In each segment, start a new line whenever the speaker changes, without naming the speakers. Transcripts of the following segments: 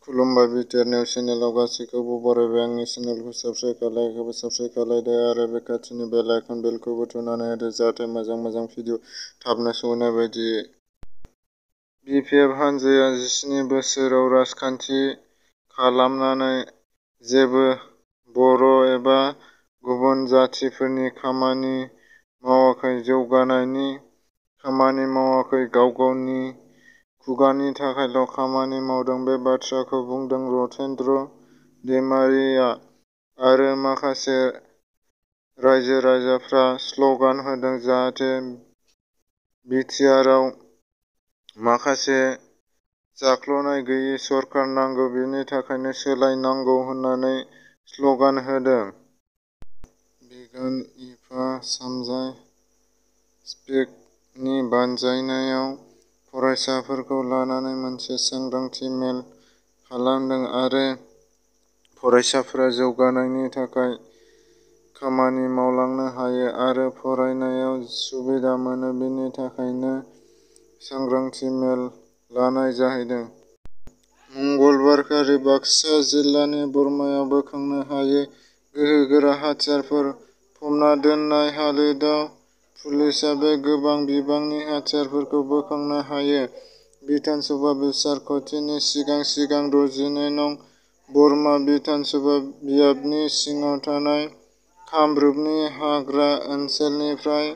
खुलुमबाय बिटिआर चेनेलाव गासैखौबो बरायबाय। आंनि चेनेलखौ साबस्क्राइब खालायदो आरो बे खाथिनि बेल आइकन बेलखौबो थुनानै होदो जाहाथे मोजां भिडिअ थाबनो सौहैनाय बायदि। बिपिएफ हानजाया 17 बोसोराव राजखान्थि खालामनानै जेबो बर' एबा गुबुन जाथिफोरनि खामानि मावाखै, जौगानायनि खामानि मावाखै, गाव-गावनि खुगानि थाखायल' खामानि मावदों। बे बाथ्राखौ बुंदों रतेन्द्र दैमारिया आरो माखासे रायजो-राजाफ्रा स्लगान होदों जाहाथे बिटिआरआव माखासे जाख्ल'नाय गैयै सरखार नांगौ, बेनि थाखायनो सोलायनांगौ होननानै स्लगान होदों। बिगान इफा सामजाय स्पेकनि बानजायनायाव फरायसाफोरखौ लानानै मोनसे सांग्रांथि मेल खालामदों आरो फरायसाफोरा जौगानायनि थाखाय खामानि मावलांनो हायो आरो फरायनायाव सुबिदा मोनो बेनि थाखायनो सांग्रांथि मेल लानाय जाहैदों। मंगलबारखालि बाक्सा जिल्लानि बरमायाव बोखांनो हायै गोहोगोरा हाथियारफोर फबना दोननाय हालोदाव पुलिसआ बे गोबां बिबांनि हाथियारफोरखौ बोखांनो हायो। बिधान सभा बिसायख'थिनि सिगां 64 नं बरमा बिधान सभा बियाबनि सिङाव थानाय कामरुपनि हाग्रा ओनसोलनिफ्राय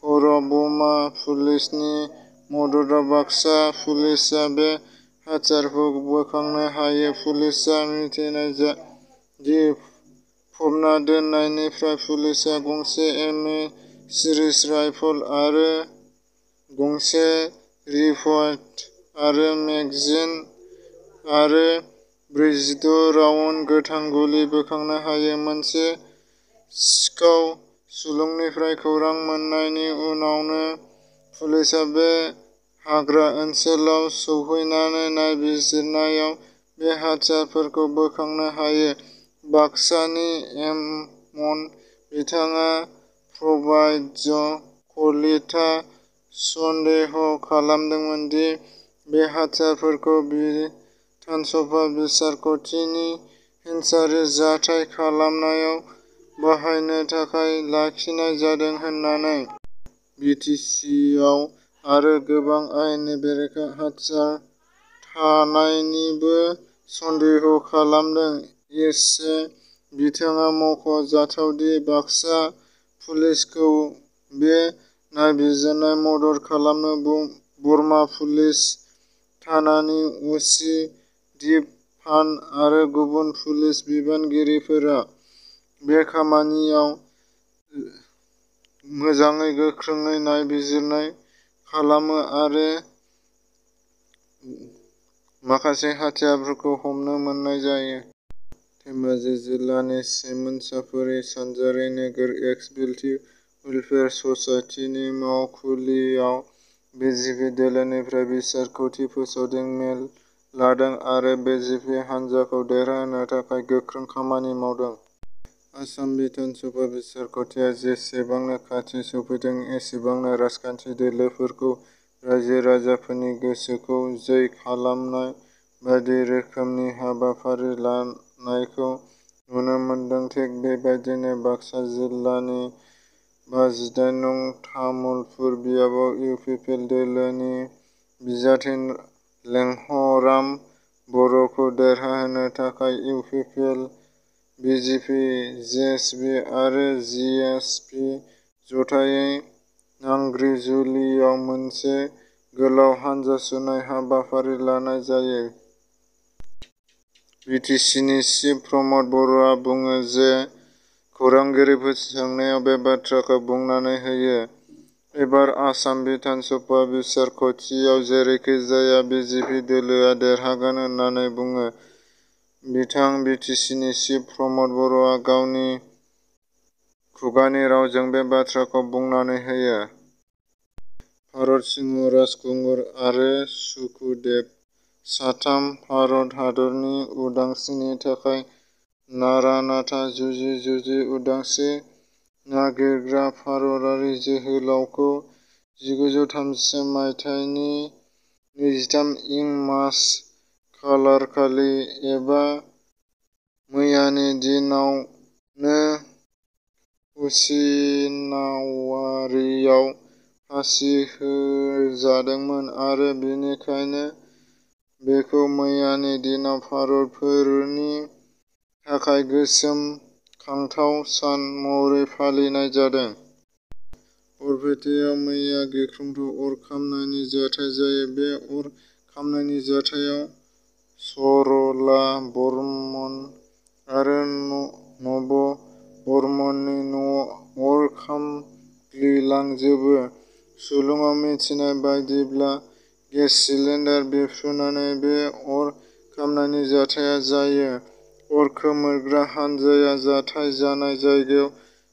हर-बमा पुलिसनि मददाव बाक्सा पुलिसआ बे हाथियारफोरखौ बोखांनो हायो। पुलिसआ मिथिनाय दि फबना दोननायनिफ्राय पुलिसआ गंसे एमए सिरिज राइफल आरो गंसे रिभल्भार आरो मेगजिन आरो 46 राउन्ड गोथां गुलि बोखांनो हायो। मोनसे सिखाव सुलुंनिफ्राय खौरां मोन्नायनि उनावनो पुलिसआ बे हाग्रा ओनसोलाव सौहैनानै नायबिजिरनायाव बे हाथियारफोरखौ बोखांनो हायो। बाक्सानि एमन बिथाङा प्रभात कलिता सन्देह खालामदोंमोन दि बे हाथियारफोरखौ बिधान सभा बिसायख'थिनि हिंसायारि जाथाय खालामनायाव बाहायनो थाखाय लाखिनाय जादों होननानै। बिटिसिआव आरो गोबां आयेननि बेरेखा हाथियार थानायनिबो सन्देह खालामदों। एसए बिथाङा मख'जाथाव दि बाक्सा पुलिसखौ बे नायबिजिरनायाव मदद खालामनो बरमा पुलिस थानानि असि दिप फान आरो गुबुन पुलिस बिबानगिरिफोरा बे खामानियाव मोजाङै गोख्रोङै नायबिजिरनाय खालामो आरो माखासे हाथियारफोरखौ हमनो मोन्नाय जायो। धेमाजि जिल्लानि सोमोनसाफुरि सानजारि नोगोर एक्स बिटि वेलफेयार ससाइटिनि मावखुलियाव बिजेपि दोलोनिफ्राय बिसायख'थि फोसावदिं मेल लादों आरो बिजेपि हानजाखौ देरहाहोनो थाखाय गोख्रों खामानि मावदों। आसाम बिधान सभा बिसायख'थिया जेसेबांनो खाथि सफैदों एसेबांनो राजखान्थि दोलोफोरखौ रायजो-राजाफोरनि गोसोखौ जै खालामनाय बायदि रोखोमनि हाबाफारि लानायखौ नुनो मोनदों। थिग बेबायदिनो बाक्सा जिल्लानि 58 नं तामुलपुर बियाबाव इउपिपिएल दोलोनि बिजाथि लेंहराम बर'खौ देरहाहोनो थाखाय इउपिपिएल, बिजेपि, जेएसपि आरो जिएसपि जथायै नाग्रिजुलियाव मोनसे गोलाव हानजा सुनाय हाबाफारि लानाय जायो। बिटिसिनि चिफ प्रमद बर'आ बुङो जे खौरांगिरिफोर सोंनायाव बे बाथ्राखौ बुंनानै होयो। एबार आसाम बिधान सभा बिसायख'थियाव जेरैखिजाया बिजेपि दोलोआ देरहागोन होननानै बुङो। बिटिसिनि चिफ प्रमद बर'आ गावनि खुगानि रावजों बे बाथ्राखौ बुंनानै होयो। भरत सिंह राजखुंगुर आरो सुखदेब साथाम भारत हादरनि उदांस्रिनि थाखाय नारा-नाथा जुजि उदांस्रि नागिरग्रा भारतारि जोहोलावखौ 1930 मायथाइनि 23 इं मार्च खालारखालि एबा मैयानि दिनावनो उशिनावारियाव फासि होजादोंमोन आरो बेनिखायनो बेखौ मैयानि दिनाव भारतीयफोरनि थाखाय गोसोखांथाव सान महरै फालिनाय जादों। बरपेटायाव मैया गिख्रंथाव अर खामनायनि जाथाय जायो। बे अर खामनायनि जाथायाव सरला बर्मन आरो नब बर्मननि न'आव अर खामग्लिलांजोबो। सुलुङाव मिथिनाय बायदिब्ला गेस सिलिन्डार बेरफ्रुनानै बे अर खामनायनि जाथाया जायो। अर खोमोरग्रा हानजाया जाथाय जानाय जायगायाव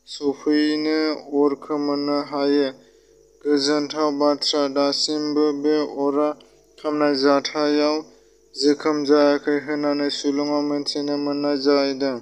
सफैनो अर खोमोरनो हायो। गोजोनथाव बाथ्रा, दासिमबो बे अर खामनाय जाथायाव जोखोम जायाखै होननानै सुलुङाव मिथिनो मोननाय जादों।